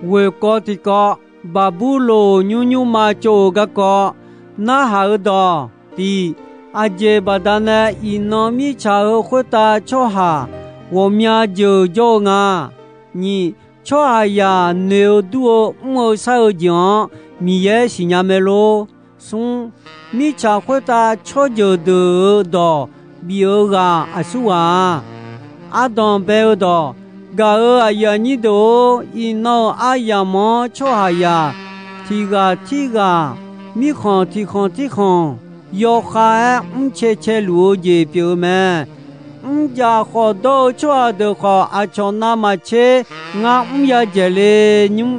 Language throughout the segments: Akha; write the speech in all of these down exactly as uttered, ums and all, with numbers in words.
Ghoeq kawv tiqkawv, Baqburloq nymr nymrma tsov-euq garkawv narhaq-eu dawq tiq, aqjeq baqdanae iqnan mirtsaq heu khoertav tsawrhaq ghawqmya jeuq jawr-eu nga. Nyiq, tsawrhaqzaq noeq-eu dur-eu mr-eu shar-eu jeq-anr Miqyaer siqnya mae lor. Smr, mirtsaq khoertav tsawrjeuq deuq-euq dawq bif-eu ghaq aqsur ghaq-a. Ardanq bae-eu dawq, gaq-euq aqyuif aqnyir deuq-or, iqnan-euq aryamq-anr tsawrhaqzaq tiq ghaq tirghaq, mirkhanq tiq khanq tirkhanq yawkhav-aer mrcae caeluf-eu jeq pyeuf-eu mae. Mrjaf khawf dawr-eu tsawrhaq deuq khawf, aqcawq navmaqtser ngar mr ya dzaeq le. Nymr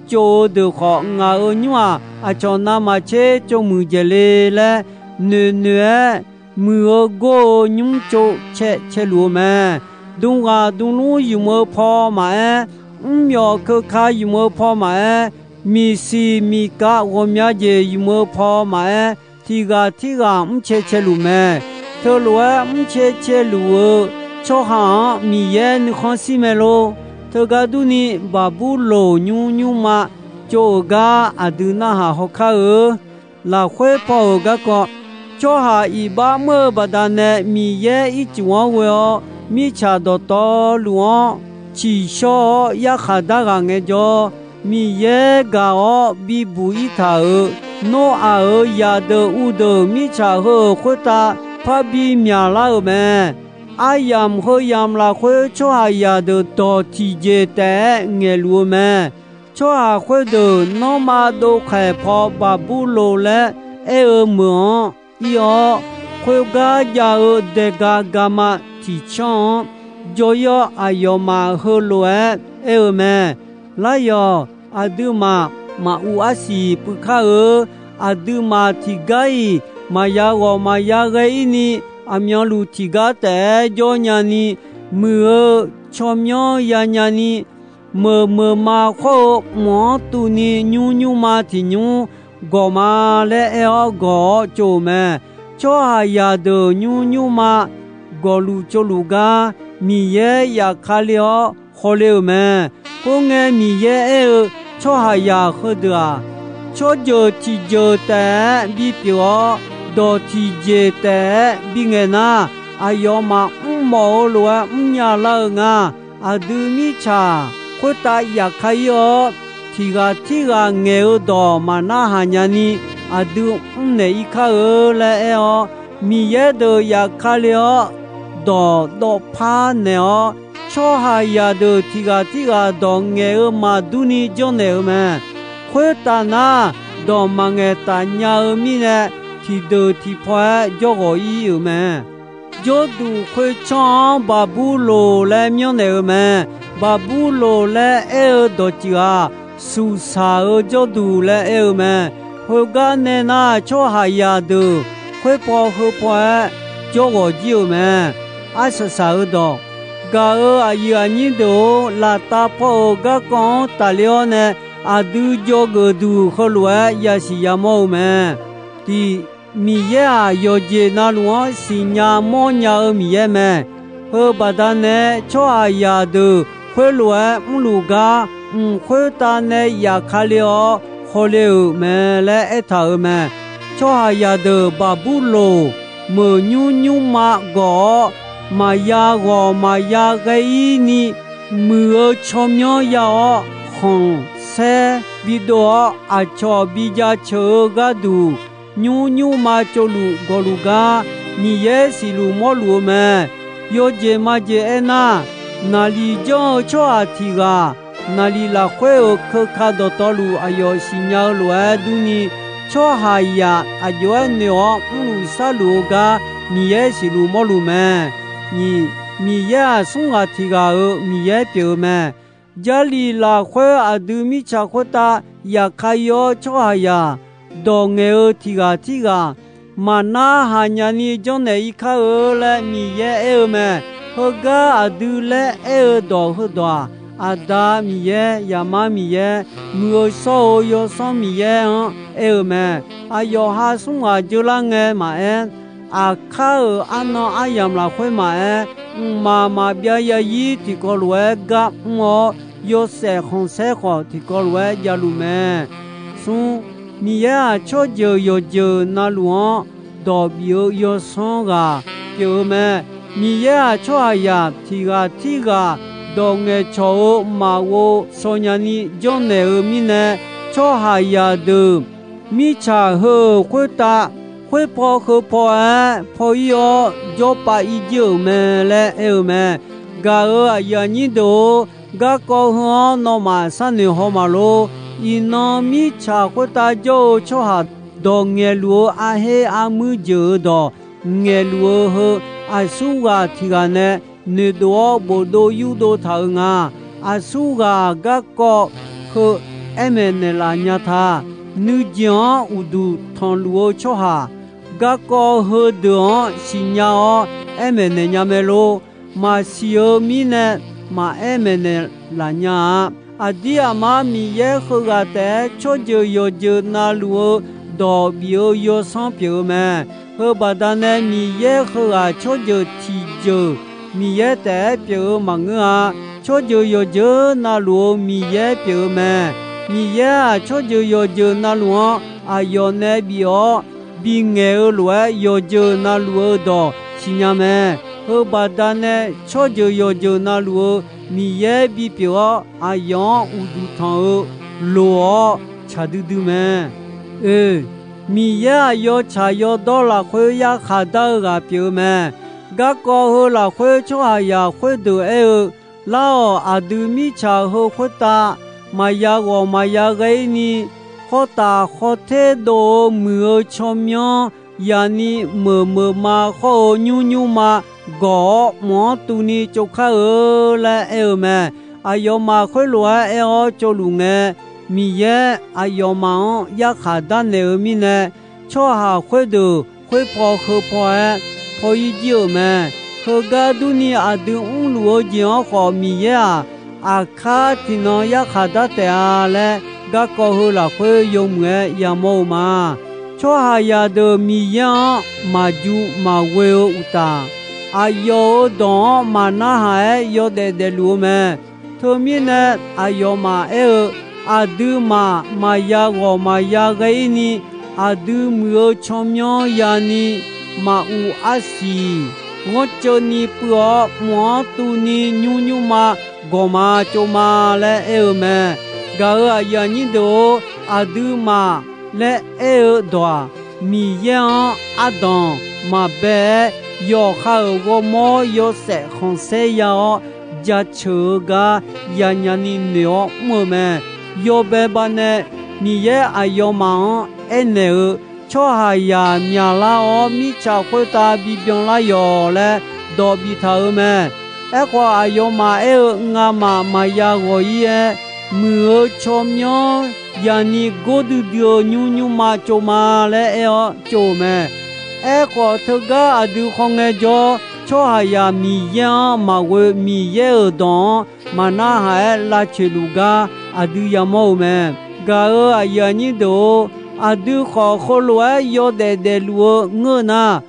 tsov-eu deuq khawf, ngaq-euq nymr-aq, aqcawq navmaqtser tsovmuiq dzaeq le laer noeqnoeq-aer, muiq-eu gor-eu nymr tsov cae caeluf-eu mae. Dmghaq dmlmr ymq-eu paw maqaer, mrmyawf keuka ymq-eu paw maqaer, miqsiq miqkav ghawqmya jeq ymq-eu paw maqaer, tiq ghaq tirghaq mrcae caeluf mae. Teulof-aer mrcae caeluf-eu tsawrhaq-anr Miqyaer nuikhanr shir mae lor. Teugar durni, Baqburloq nymr nymrma tsov-euq gar aqdui narhaq hawkar-eu lafkhoer paw-euq garkawv, tsawrhaq iqbax mr-eu baqdanae Miqyaer ircuf-anr ghoe-awr, mirtsaq dawqtawvluf-anr tsiqshawr-awr yarkhaq dar ghaq ngaejawr, Miqyaer gaq-awr bibuq ir taq-euq Noraq-euq zaqdeuq uvdeuq mirtsaq heu-euq khoertav parbi myaqlar-euq mae. Aryamq heu yamq lafkhoer tsawrhaqzaq deuq dawq tiqjeq taef-aer ngaeqluf-eu mae. Tsawrhaq khoerdeuq nanrma dovkhaeq paw Baqburloq laer aer-eu meuq-anr ir-awr, khoergar jav-eu daega gama tiqcanr-anr jawr-ir-awr, aqyawfmaf heulof-aer aer-eu mae. Lar yawq, aqduimaf maquv arsiq puiv kar-eu. Aqduimaf tiqgar-iq maqya ghawq maqya ghae-ir ni, aqmyanluf tiqgar taef-aer jawr nyani, muiq-eu tsawrmyanr yanya ni, meuq meuq ma khawr-eu mq-anr tuvni nymr nymrma tiq nymr gawq ma laer aer-awr gawq-awr tsov-euq mae. Tsawrhaqzaq deuq nymr nymrma gawqluf tsovluf gar Miqyaer yafkale-awr hawle-euq mae. Khoerngae Miqyaer aer-eu, tsawrhaqzaq heudeuq-aq, tsawrjeuq tiqjeuq taef-aer bipyeuf-awr, dawq tiqjeq taef-aer bingaeq nar, aqyawfmaf mrmawf-eu lof-aer mrnya lar-eu nga. Aqdui mirtsaq khoertav yafkale-awr, tiq ghaq tirghaq ngaeq-eu dawq maqnar haq nya ni, aqdui mrnaeq ir kar-eu laer aer-awr, Miqyaer deuq yafkale-awr dawq dawvpar naeq-awr, tsawrhaqzaq deuq tiq ghaq tirghaq dawq ngaeq-eu maqdur ni janrnaeq-eu mae. Khoertaf nar, dawq maqngaeq taf nya-eu mirnae, tiqdeuq tiqpaw-aer jawr ghawq ir-euq mae. Jawrduq khoertsanr-anr Baqburloq laer myanrnaeq-eu mae. Baqburloq laer aer-eu dawqtsuif-aq, suqsaq-eu jawrduq laer aer-eu mae. Khoergar nae nar, tsawrhaqzaq deuq khoerpaw heupaw-aer jawr ghawq jir-euq mae. Arsaq saq-eu dawq, gaq-euq aqyuif aqnyir deuq-or, laftav paw-euq garkawv-anr tafler-awr nae, aqdui jawrgeuf duq heulof-aer yasiq yamawr-eu mae. Tiq, Miqyaer-aq, yawqjeq navluf-anr siqnya mawrnya-eu Miqyaer mae. Heubaqda nae tsawrhaqzaq deuq khoerlof-aer mrluf gar, mq khoertav nae yafkale-awr hawle-euq mae laer aertaq-euq mae. Tsawrhaqzaq deuq Baqburloq meuq nymr nymrma gawq-awr, maqya ghawq maqya ghae-ir ni, muiq-eu tsawrmyanr ya-awr, khanq saer bidov-awr, aqcawq bijaceuq-eu gharduq, nymr nymrma tsovluf gawqluf gar, Miqyaer siqluf mawrluf-eu mae. Yawjeq majeq aernar, naqliq janr-eu tsawrhaq tiq ghaq, naqliq lafkhoer-euq keuka dawqtawvluf aqyawf siqnya-eu lof-aer durni, tsawrhaqzaq aqjox-aer noeq-awr mrluf sharluf-eu gar, Miqyaer siqluf mawrluf mae. Nyiq, Miqyaer-aq, smr ghaq tiq ghaq-euq Miqyaer pyeuf-eu mae. Jarlif lafkhoer aqdui mirtsaq khoertav yafkale-awr tsawrhaqzaq dawq ngaeq-eu tiq ghaq tirghaq maqnar haq nya ni janrnaeq ir kar-eu laer Miqyaer aer-eu mae. Heugar aqdui laer aer-eu dawq heudawq-aq, Aqda Miqyaer, Zaqmar Miqyaer, Muiq-eu shawr-eu Yawsanr Miqyaer-anr aer-eu mae. Aqyawf ha smr ghaq jeular ngae maqaer, aqkar-euq arnan aryamq lafkhoer maqaer, mqmaq maqbyav yazir tiqkawv lof-aer gar mr-awr, yawshaef khanqsaer khawf tiqkawv lof-aer javluf mae. Smr, Miqyaer-aq, tsawrjeuq yawqjeuq navluf-anr dawq bif-eu yawsanr ghaq pyeuf-eu mae. Miqyaer-aq, tsawrhaqzaq tiq ghaq tirghaq dawq ngaeqcawq-eu maqghov shawnya ni janrnaeq-euq mirnae, tsawrhaqzaq deuq mirtsaq heu-euq khoertav khoerpaw heu paw-aer paw-ir-awr jawrpav ir jir-euq mae laer aer-eu mae. Gaq-euq aqyuif aqnyir deuq-or, garkawv heu-anr nawmaf sharnoeq haw maqlor. Iqnan mirtsaq khoertav jawr-eu tsawrhaq dawq ngaeqluf-eu arher armuir jeuq-euq dawq ngaeqluf-eu heu, aqsurghaq tiq ghaq nae noeqdov-awr bofdov yurdov taq-euq nga. Aqsurghaq garkawv heu aer maeqnaeq laf nya ta. Nuijeq-anr uqduq tanqluf-eu tsawrhaq, garkawv heudeuq-anr siqnya-awr aer maeqnaeq nya mae lor. Maqsiq-eu mirnae maqaer maeqnaeq laf nya-a. Aqdir aqmar Miqyaer heughaq taef-aer tsawrjeuq yawqjeuq navluf-eu dawq bif-eu yawsanr pyeuf-eu mae. Heu baqdanae Miqyaer heughaq tsawrjeuq tiqjeuq Miqyaer taef-aer pyeuf-eu maqngeur-a. Tsawrjeuq yawqjeuq navluf-eu Miqyaer pyeuf-eu mae. Miqyaer-aq, tsawrjeuq yawqjeuq navluf-anr aqyawf nae bif-awr bingaeq-eu lof-aer, yawqjeuq navluf-eu dawq siqnya mae. Heu baqdanae tsawrjeuq yawqjeuq navluf-eu Miqyaer bipyeuf-awr, aqyawf-anr uqduq tanq-eu loq-awr tsaq duidui mae. Oe, Miqyaer aqyawf tsaq yawdawr lafkhoer yarkhaq dar-eu ghaq pyeuf-eu mae. Garkawv heu lafkhoer tsawrhaqzaq khoerdeuq aer-eu, Lar-awq. Aqdui mirtsaq heu khoertav maqya ghawq maqya ghae-ir ni, khawr taf khawr ter dov-eu muiq-eu tsawrmyanr yani meuq meuq ma khawr-eu nymr nymr ma gawq-awr, mq-anr tuvni tsovkar-eu laer aer-eu mae. Aqyawfmaf khoerlof-aer aer-awr tsovluf ngae, Miqyaer aqyawfmaf-anr yarkhaq darnaeq-eu mirnae, tsawrhaq khoerdeuq khoerpaw heu paw-aer paw-ir jir-euq mae. Heugar durni, aqdui mrluf-eu jeq-anr khawf Miqyaer-aq, aqkar tiqnan yarkhaq dar taef-a laer, garkawv heu lafkhoer yawmuiq-aer yamawr-eu ma. Tsawrhaqzaq deuq Miqyaer-anr maqju maqghoe-eu uqtaf, aqyawf-euq dawq-anr maqnarhaq-aer yawdaef daefluf-eu mae. Teumirnae, aqyawfmaf aer-eu, aqduimaf maqya ghawq maqya ghae-ir ni, aqdui muiq-eu tsawrmyanr yani maquq arsiq ghanrceuvni puiv-awr, mq-anr tuvni nymr nymr ma gawq ma tsov ma laer aer-eu mae. Gaq-euq aqyuif aqnyir deuq-or, aqduimaf laer aer-eu dawq-aq, Miqyaer-anr ardanq maqbae-aer, yawqha-euq ghawrmawr yawshaef khanqsaer ya-awr, jaceuq-eu gar yanya ni noeq-awr mr-eu mae. Yawbae baqnae Miqyaer aqyawfmaf-anr aernaeq-eu, Tsawrhaqzaq myaqlar-awr, mirtsaq khoertav bibyan lar yawq laer dawq biftaq-euq mae. Aerkhawf, aqyawfmaf aer-eu, Ngamaf maqya ghawq-ir-aer, muiq-eu tsawrmyanr yani gordui dui-eu nymr nymr ma tsov ma laer aer-awr tsov-euq mae. Aerkhawf, teugar aqdui khawf ngaejawr, tsawrhaqzaq Miqyaer-anr maqghoe, Miqyaer-euq dawq-anr maqnarhaq-aer lavcoeq luf gar aqdui yamawr-eu mae. Gaq-euq aqyuif aqnyir deuq-or, aqdui khawf heulof-aer yawdaef daefluf-eu ngeur-eu nar,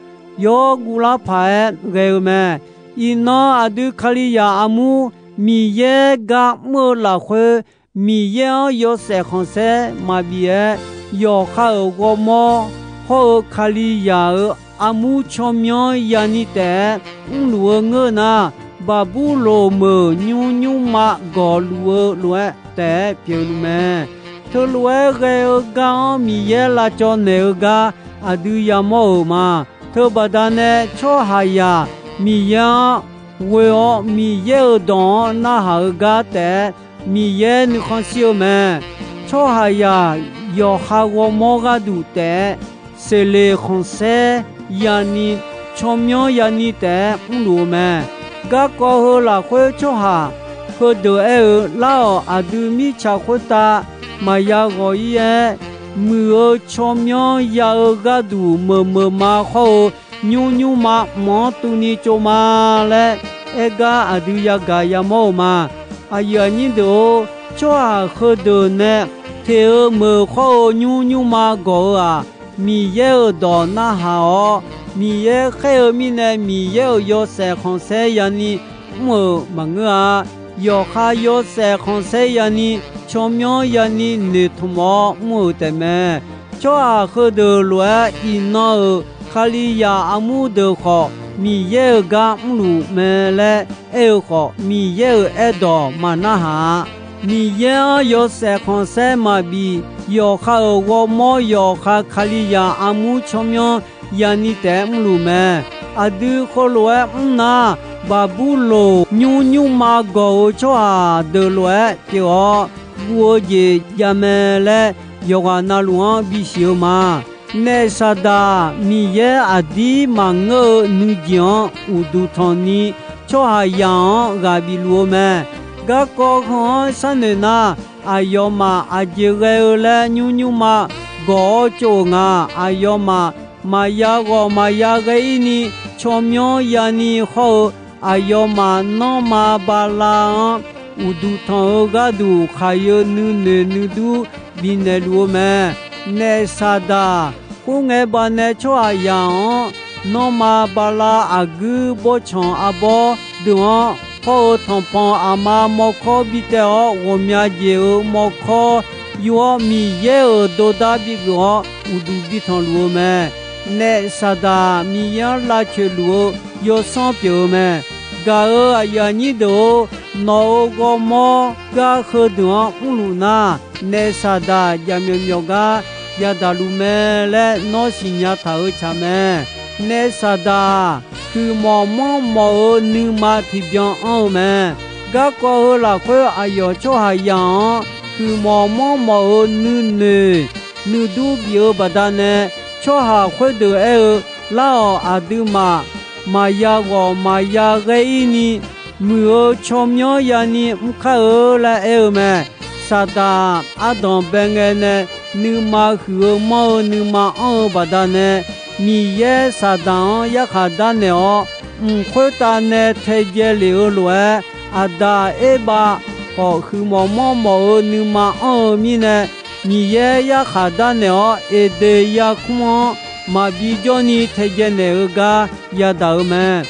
yawr guvlar paq-aer ghae-eu mae. Iqnan aqdui Kalizaq armur Miqyaer gar mr-eu lafkhoer, Miqyaer-anr yawshaef khanqsaer maqbif-aer, yawqha-euq ghawrmawr hawr-eu Kalizaq-euq armur tsawrmyanr yani taef-aer mrluf-eu ngeur-eu nar, Baqburloq meuq nymr nymr ma gawqluf-eu lof-aer taef-aer pyeufluf mae. Teulof-aer ghae-eu gar-anr Miqyaer lavcawv naeq-eu gar aqdui yamawr-euq ma. Teubaqda nae tsawrhaqzaq Miqyaer-anr ghoe-awr, Miqyaer-euq dawq-anr narhaq-eu gar taef-aer Miqyaer nuikhanr shir-eu mae. Tsawrhaqzaq yawqha ghawrmawr gharduq taef-aer seqleq khanqsaer yani, tsawrmyanr yani taef-aer mrluf-eu mae. Garkawv heu lafkhoer tsawrhaq heudeuq aer-eu, Lar-awq. Aqdui mirtsaq khoertav maqya ghawq-ir-aer, muiq-eu tsawrmyanr ya-eu gharduq meuq meuq ma khawr-eu nymr nymr ma mq-anr tuvni tsov ma laer aer gar aqdui yagaq yamawr-eu ma. Aqyuif aqnyir deuq-or, tsawrhaq heudeuq nae teq-eu meuq khawr-eu nymr nymr ma gawq-eu-aq, Miqyaer-euq dawq narhaq-awr, Miqyaer khaer-eu mirnae Miqyaer-euq yawshaef khanqsaer yani mr-euq maqngeur-a. yawqha yawshaef khanqsaer yani, tsawrmyanr yani noeqtmq-awr mr-euq taefmae. Tsawrhaq heudeuq lof-aer, iqnan-euq Kalizaq armur deuq khawf, Miqyaer-euq gar mrluf mae laer aer-eu khawf, Miqyaer-euq aerdawq maqnarhaq-a. Miqyaer-anr yawshaef khanqsaer maqbif, yawqha-euq ghawrmawr yawqha Kalizaq armur tsawrmyanr yani taef-aer mrluf mae. Aqdui khoerlof-aer mrnar, Baqburloq nymr nymrma gawq-eu tsawrhaq deuq lof-aer pyeuf-awr, guv-eu jeq javmae laer yawqghaq navluf-anr bisiq-eu ma. Naef Saqdaq Miqyaer aqdir maqngeur-eu nuijeq-anr uqduq tanqni, tsawrhaqzaq-anr ghaq bif luf-eu mae. Garkawv heu-anr sharnoeq nar, aqyawfmaf aqjeq ghae-eu laer nymr nymrma gawq-awr tsov-euq nga. Aqyawfmaf maqya ghawq maqya ghae-ir ni, tsawrmyanr yani hawr-eu, aqyawfmaf nanrma bala-anr uqduq tanq-eu gharduq, khaqyeu nuinoeq nuidur bifnaeq luf-eu mae. Naef Saqdaq khoerngae baqnae tsawrhaqzaq-anr nanrma bala aqguir bawrtsanq arbawr deuq-anr hawr-eu tanqpanq aqma mawrkawr bitaev-awr, ghawqmya jeq-euq mawrkawr yur-awr, Miqyaer-euq dordar bigeuf-awr uqduq bitanq luf-eu mae. Naef Saqdaq Miqyaer-anr lavcoeq luf-eu yawsanr pyeuf-eu mae. Gaq-euq aqyuif aqnyir deuq-or, nawq-euq ghawrmawr gar heudeuq-anr mrluf nar, Naef Saqdaq jaqmyawf myawf gar yadaq luf mae laer nawr siqnya taq-euq tsaq mae. Naef Saqdaq, huiqmawf manrmawf-euq nuima tiqbyan anr-eu mae. Garkawv heu lafkhoer aqyawf tsawrhaqzaq-anr huiqmawf manrmawf-euq nuinoeq nuidur bif-eu baqdanae, tsawrhaq khoerdeuq aer-eu, Lar-awq, aqduimaf maqya ghawq maqya ghae-ir ni, muiq-eu tsawrmyanr yani mr kar-eu laer aer-eu mae. Saqdaq ardanq bae ngae nae nuima huiq-eu manr-eu nuima anr-eu baqdanae, Miqyaer Saqdaq-anr yarkhaq darnaeq-awr, mq khoertav nae taedzae lef-eu lof-aer, Aqdaq Erbav khawf huiqmawf manrmawf-euq nuima anr-eu mirnae, Miqyaer yarkhaq darnaeq-awr, Eqdeq yarkmr-anr maqbi jawrni taedzae naeq-eu gar yadaq-eu mae.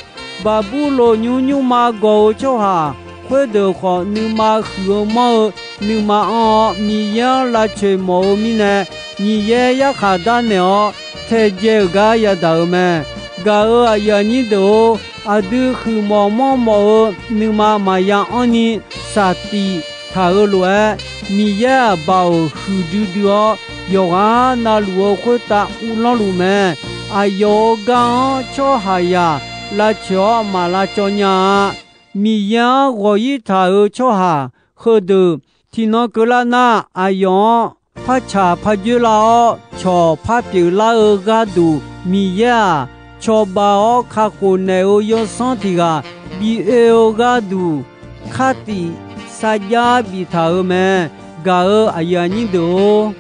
Baqburloq nymr nymrma gawq-eu tsawrhaq khoerdeuq khawf, nuima huiq-eu manr-eu nuima anr-awr, Miqyaer-anr lavcoeq mawf-eu mirnae, Miqyaer yarkhaq darnaeq-awr taedzae-euq gar yadaq-euq mae. Gaq-euq aqyuif aqnyir deuq-or, aqdui huiqmawf manrmawf-eu nuima maqya anrni saqtif taq-euq lof-aer, Miqyaer-aq, Baoq huiqdui dui-awr, yawqghaq navluf-eu khoertav uvlanr luf mae. Aqyawf-euq gar-anr tsawrhaqzaq lavcoeq-awr maq lavcawv nya-a. Miqyaer-anr ghawq-ir taq-euq tsawrhaq heudeuq tiqnan keuvlar nar, aqyawf-anr parcaq parjoer lar-awr, cawq par pyeuflar-eu gharduq, Miqyaer-aq, cawba-awr kakhof naeq-euq yawsanr tiq ghaq bi oe-eu gharduq, khartif sarjax biftaq-euq mae. Gaq-euq aqyuif aqnyir deuq-or,